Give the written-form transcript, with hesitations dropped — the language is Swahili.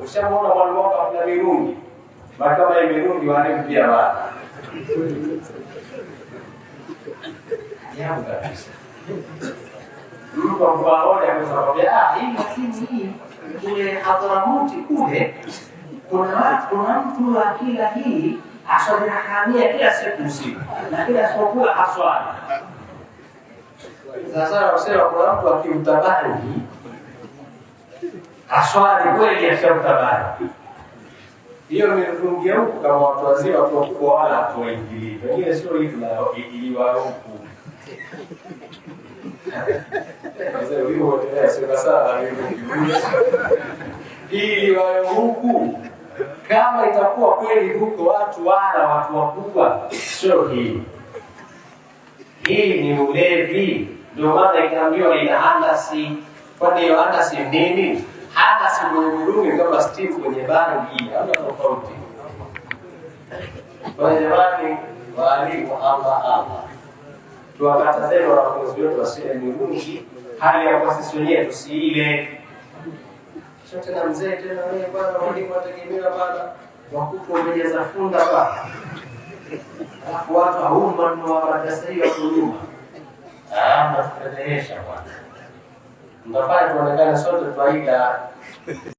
Ushamuona mwalimu wako akila mirungi, kama mirungi walimu pia wana ajabu kabisa. Mtu ambaye amekwambia ah, hii lakini hii kule Hadharamuti kule kuna watu, kuna mtu akila hii aswali rakaa kila siku usiku na kila siku aswali. Sasa wasema kuna mtu akimtabani aswali kweli ashamtabani. Hiyo mirungi huku kama watu wazima, watu wakubwa wala hatuwaingilii, pengine sio hii tunaingiliwa huku ili wawe huku. Kama itakuwa kweli huko watu wala watu wakubwa, sio hii. Hii ni ulevi, ndio maana ikaambiwa ina handasi. Kwani hiyo handasi nini? Handasi mwenye kama Steve kwenye bangi, hamna tofauti. Kwa jamani, waalimu, Allah Allah, tuwakatazeni wanafunzi wetu wasile mirungi, hali ya kuwa sisi wenyewe tusiile. Sio tena mzee tena wewe bwana, mwalimu ategemewa bwana, wakubwa wamejaza funda bwana, alafu watu hauma wa madrasa hiyo hapo nyuma. Ah, mnatufedhehesha bwana, mtafanya tuonekane sote twaila.